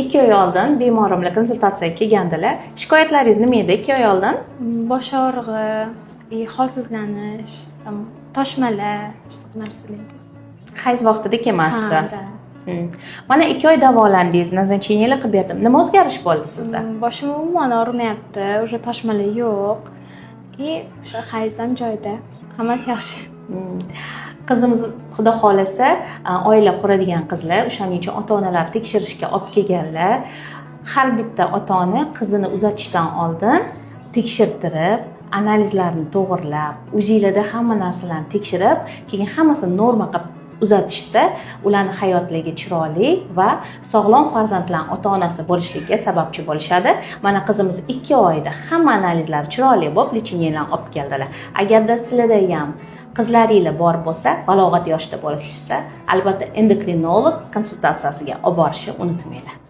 2 oy oldin bemorimlar konsultatsiyaga kelgandilar. Shikoyatlaringiz nima edi 2 oy oldin? Bosh og'rig'i и holsizlanish, там, toshmalar, shunaqa narsalar. Hayz vaqtida kelmasdi. Ha, да. Mana 2 oy davolandingiz, назначения lar qilib berdim. Nima o'zgarish bo'ldi sizda? Boshim umuman og'rimayapti, уже toshmalar yo'q и o'sha hayz ham joyida, hammasi yaxshi. Qizimiz, xudo xohlasa, oila quradigan qizlar, o'shaning uchun ota onalar tekshirishga olib kelganlar. Har bitta ota ona qizini uzatishdan oldin tekshirtirib, analizlarni to'g'irlab, o'zinglarda hamma narsalarni tekshirib, keyin hammasini norma qilib uzatishsa, ularni hayotlariga chiroyli va sog'lom farzandlar ota onasi bo'lishligiga sababchi bo'lishadi. Mana qizimiz 2 oyda hamma analizlari chiroyli bo'lib, лечение larni olib keldilar. Agarda sizlarda ham qizlaringlar bor bo'lsa, balog'at yoshida bo'lishsa, albatta endokrinolog konsultatsiyasiga olib borishni unutmanglar.